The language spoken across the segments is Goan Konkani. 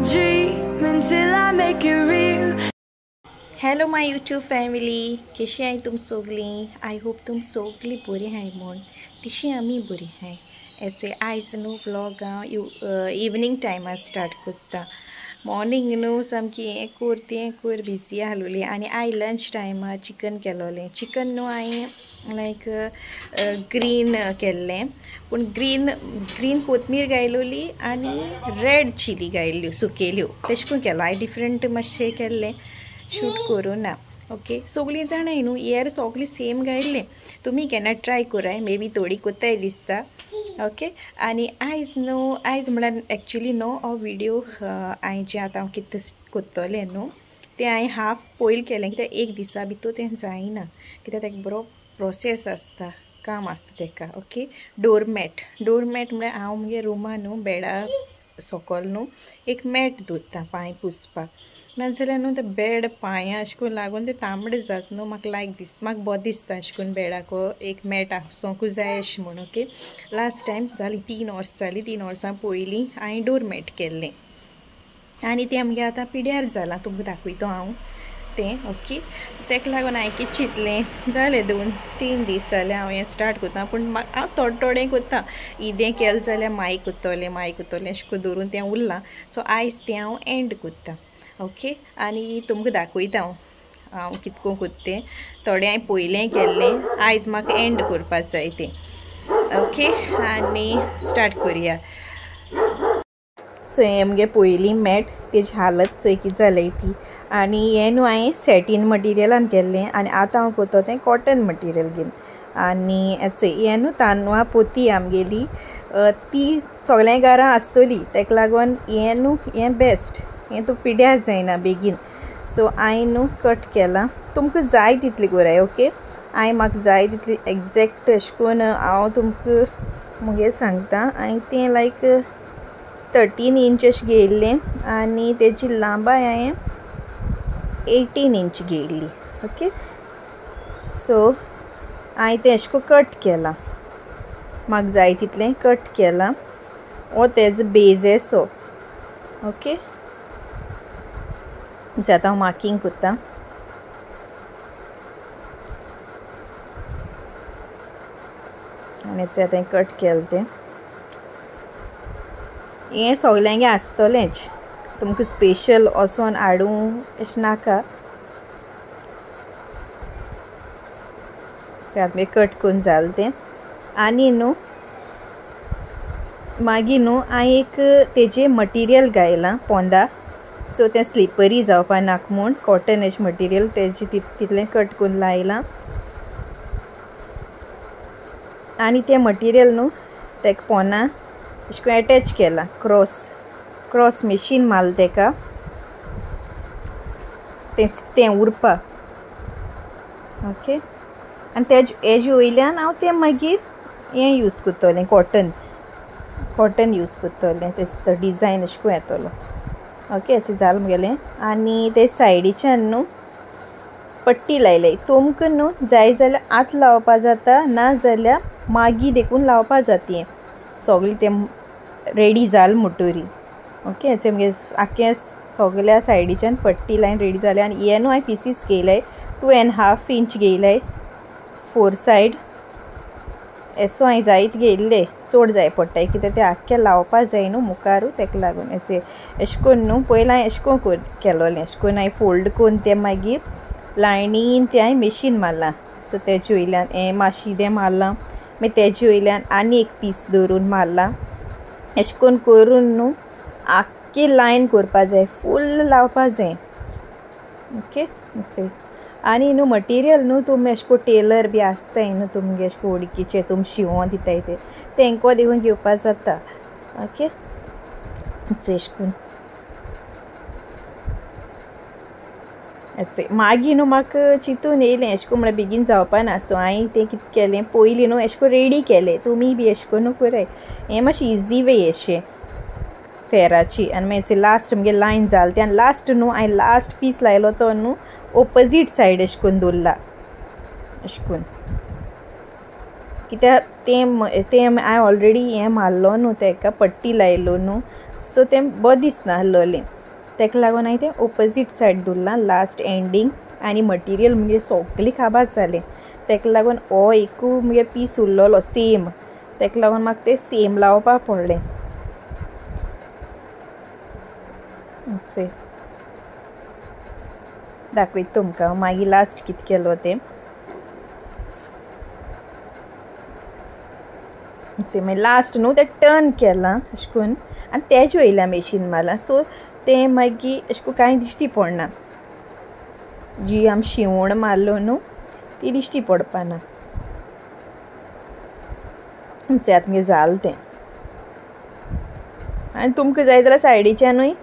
I'll dream until I make it real. Hello my YouTube family, कशी आहे तुम सगळी? I hope तुम सगळी बरी आहाय म्हूण. तशी आमी बरी आहाय. एचे आयज न्हू व्लॉग हांव इवनींग टायमार स्टार्ट करता. मॉर्निंग न्हू सामकी हें कर तें कर बिजी आहलोली आनी आयज लंच टायमार चिकन केलोलें. चिकन न्हू हांवें लायक ग्रीन केल्लें, पूण ग्रीन ग्रीन कोथमीर घायलोली आनी रेड चिली घायल्ल्यो सुकेल्यो, तशें करून केलो. हांवें डिफरंट मातशें केल्लें, शूट करूं ना. ओके, सगळीं जाणां न्हू येर सगळीं सेम घायल्लें. तुमी केन्ना ट्राय कराय, मे बी थोडी कोत्ताय दिसता. ओके, आनी आयज न्हू आयज म्हळ्यार एक्चुली न्हू हो व्हिडियो हांवें जें आतां हांव कितें कोत्तलें न्हू तें हांवें हाफ पयल केलें, कित्याक एक दिसा भितर तें जायना, कित्याक तेका बरो प्रोसेस आसता, काम आसता तेका. ओके, डोरमॅट. डोरमॅट म्हळ्यार हांव मुगे रुमा न्हू बेडा सकल न्हू एक मॅट दवरता पांय पुसपाक, नाजाल्यार न्हू ते बेड पांयां अशें करून लागून ते तांबडे जाता न्हू, म्हाका लायक दिसता, म्हाका बरें दिसता अशें करून बेडाको एक मॅट आसूंक जाय अशें म्हूण. ओके, लास्ट टायम जाली 3 वर्सां जालीं, 3 वर्सां पयलीं हांवें डोरमॅट केल्लें आनी तें आमगे आतां पिड्यार जालां, तुमकां दाखयता हांव तें. ओके, तेका लागून हांवें कितें चिंतलें, जालें 2-3 दीस जाले हांव हें स्टार्ट करता, पूण हांव थोडें थोडें करता, इदें केलें जाल्यार मागीर करतलें मागीर करतलें अशें करून दवरून तें उरलां. सो आयज तें हांव एंड करता. ओके, आनी तुमकां दाखयता हांव हांव कितको करता तें. थोडें हांवें पयलें केल्लें, आयज म्हाका एंड करपाक जाय तें. ओके, आनी स्टार्ट करुया. सो हें आमगे पयलीं मॅट, तेजी हालत चोय कितें जाल्या ती. आनी हें न्हू हांवें सॅटीन मटिरियलान केल्लें आनी आतां हांव करता तें कॉटन मटिरियल घेवन. आनी चोय हें न्हू तांदळां पोती आमगेली, ती सगळ्या घरां आसतली, तेका लागून हें न्हू हें बेस्ट, हें तूं पिड्यार जायना बेगीन. सो हांवें न्हू कट केलां, तुमकां जाय तितली कराय. ओके, हांवें म्हाका जाय तितली एग्जॅक्ट अशें करून हांव तुमकां मुगे सांगता. हांवें तें लायक 13 इंच अशें घेयल्लें आनी तेजी लांबाय हांवें 18 इंच घेयल्ली. ओके, सो हांवें तें अशें करून कट केलां, म्हाका जाय तितलें कट केलां. हो तेजो बेज असो. ओके, आतां हांव मार्कींग करता. आनी आतां कट केलें तें, हें सगल्यांगे आसतलेंच, तुमकां स्पेशल वचोन हाडूं अशें नाका. आतां कट करून जालें तें. आनी न्हू मागीर न्हू हांवें एक तेजें मटिरियल घायलां पोंदा, सो तें स्लिपरी जावपा नाका म्हूण कॉटन अशें मटिरियल तेजें तितलें कट करून लायलां. आनी तें मटिरियल न्हू तेका पोंदा अशें करून एटॅच केलां, क्रॉस क्रॉस मशीन मारलें तेका, तें तें उरपा. ओके, आनी तेज हेजे वयल्यान हांव तें मागीर हें यूज करतलें, कॉटन कॉटन यूज करतलें, तेजो डिजायन अशें करून येतलो. ओके, अशें जालें मुगेलें. आनी ते सायडीच्यान न्हू पट्टी लायले, तुमकां न्हू जाय जाल्यार आतां लावपा जाता, ना जाल्यार मागीर देखून लावपा जाता. हें सगळें तें रेडी जालें म्हणटरी. ओके, अशें मुगे आख्खें सगळ्या सायडीच्यान पट्टी लायन रेडी जालें. आनी हें न्हू हांवें पिसीस घेयले, 2.5 इंच घेयले 4 सायड एसो हांवें जायत घेयल्ले, चड जाय पडटा कित्याक तें आख्खें लावपा जाय न्हू मुखारू, तेका लागून हेचे अशें करून न्हू पयलीं हांवें अशें करून केलोलें, अशें करून हांवें फोल्ड करून तें मागीर लायनीन तें हांवें मशीन मारलां. सो तेजे वयल्यान हें मातशें तें मारलां, मागीर तेजे वयल्यान आनी एक पीस दवरून मारलां. अशें करून करून न्हू आख्खी लायन करपा जाय, फूल लावपा जाय. ओके, आनी न्हू मटिरियल न्हू तुमी अशें करून टेलर बी आसताय न्हू तुमगे अशें करून वळखीचे, तुमी शिंवोन दिताय ते तेंको देखून घेवपा जाता. ओके, अशें करून मागीर न्हू म्हाका चिंतून येयलें अशें करून म्हळ्यार बेगीन जावपा ना. सो हांवें तें कितें केलें, पयलीं न्हू अशें करून रेडी केलें, तुमी बी अशें करून कराय, हें मातशें इजी वे अशें फेराची. आनी मागीर लास्ट मुगे लायन जालें तें, आनी लास्ट न्हू हांवें लास्ट पीस लायलो तो न्हू ओपोजीट सायड अशें करून दवरला अशें करून. कित्याक तें तें हांवें ऑलरेडी हें मारलो न्हू तेका पट्टी लायलो न्हू, सो तें बरें दिसनासलोलें. तेका लागून हांवें तें ओपोजीट सायड दवरलां लास्ट एंडींग. आनी मटिरियल मुगे सगळें काबार जालें, तेका लागून हो एकू मुगे पीस उरलोलो सेम, तेका लागून म्हाका तें सेम लावपाक पडलें. दाखयता तुमकां मागीर लास्ट कितें केलो तें. मागीर लास्ट न्हू तें टर्न केलां अशें करून आनी तेजे वयल्या मेशीन मारलां, सो तें मागीर अशें करून कांय दिश्टी पडना, जी आमी शिवण मारलो न्हू ती दिश्टी पडपाना. आतां मागीर जालें तें. आनी तुमकां जाय जाल्यार सायडीच्यानूय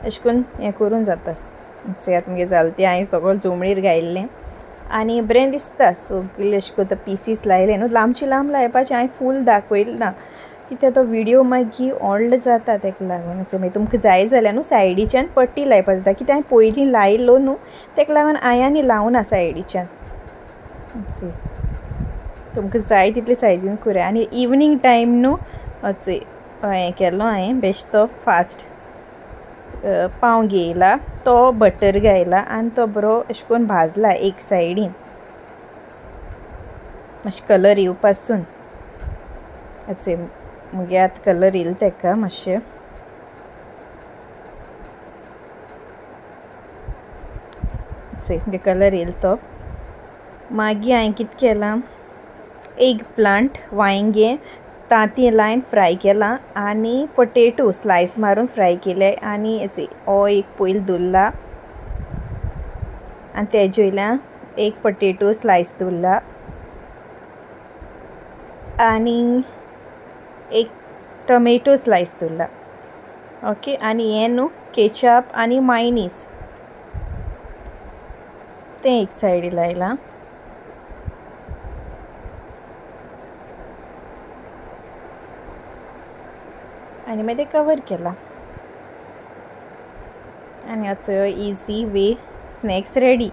अशें करून हें करूंक जाता. आतां मागीर जालें तें, हांवें सगळें जोमणीर घायल्लें आनी बरें दिसता सगळें अशें करून पिसीस लायले न्हू, लांबचे लांब लायपाचें. हांवें फूल दाखयलें ना कित्याक तो विडियो मागीर व्हडलो जाता, तेका लागून. मागीर तुमकां जाय जाल्यार न्हू सायडीच्यान पट्टी लायपाक जाता, कित्याक हांवें पयलीं लायलो न्हू तेका लागून हांवें आनी लावना सायडीच्यान. तुमकां जाय तितले सायजीन कराय. आनी इवनींग टायम न्हू चोय हें केलो हांवें बेश्टो फास्ट पाव घेयला, तो बटर घायला आनी तो बरो अशें करून भाजला एक सायडीन, मातशें कलर येवपासून. चोय मुगे आतां कलर येयला तेका मातशें. चोय मुगे कलर येयला तो. मागीर हांवें कितें केलां, एग प्लांट वांयगें तांतीं लायन फ्राय केलां आनी पोटेटो स्लायस मारून फ्राय केले. आनी हो एक पयलीं दवरला आनी तेजे वयल्यान एक पोटेटो स्लायस दवरला आनी एक टमेटो स्लायस दवरला. ओके, आनी हें न्हू केचप आनी मायनीस तें एक सायडी लायलां. आनी मागीर तें कवर केलां. आनी आतां इजी वे स्नॅक्स रेडी.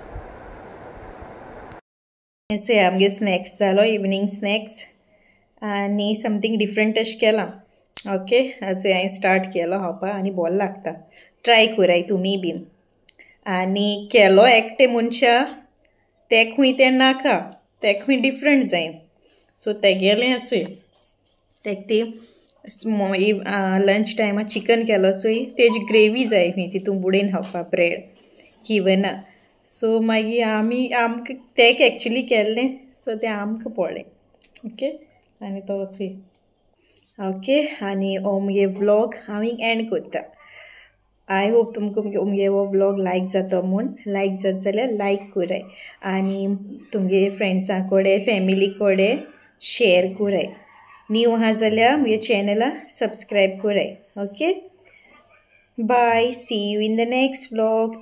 चोय आमगे स्नॅक्स जालो, इवनींग स्नॅक्स आनी समथींग डिफरंट अशें केलां. ओके, चोय हांवें स्टार्ट केलो खावपाक आनी बरो लागता, ट्राय कराय तुमी बीन. आनी केलो एकटे मनशा तेक खूंय तें नाका, तेक खूंय डिफरंट जाय, सो तेगेलें चोय तेक ती लंच टायमार चिकन केलो चोय तेजी ग्रेवी जाय खंय तितून बुडयन खावपाक ब्रेड किवना. सो मागीर आमी आमकां तेक एक्चुली केल्लें, सो तें आमकां पडलें. ओके, आनी तो चोय. ओके, आनी हो मुगे व्लॉग हांव एंड करता. I hope तुमकां मुगे हो व्लॉग लायक जातो म्हूण. लायक जात जाल्यार लायक कराय आनी तुमगे फ्रेंड्सां कडेन फॅमिली कडेन शेयर कराय. न्यू आहा जाल्यार मुगे चॅनला सबस्क्रायब कराय. Okay, bye, see you in the next vlog.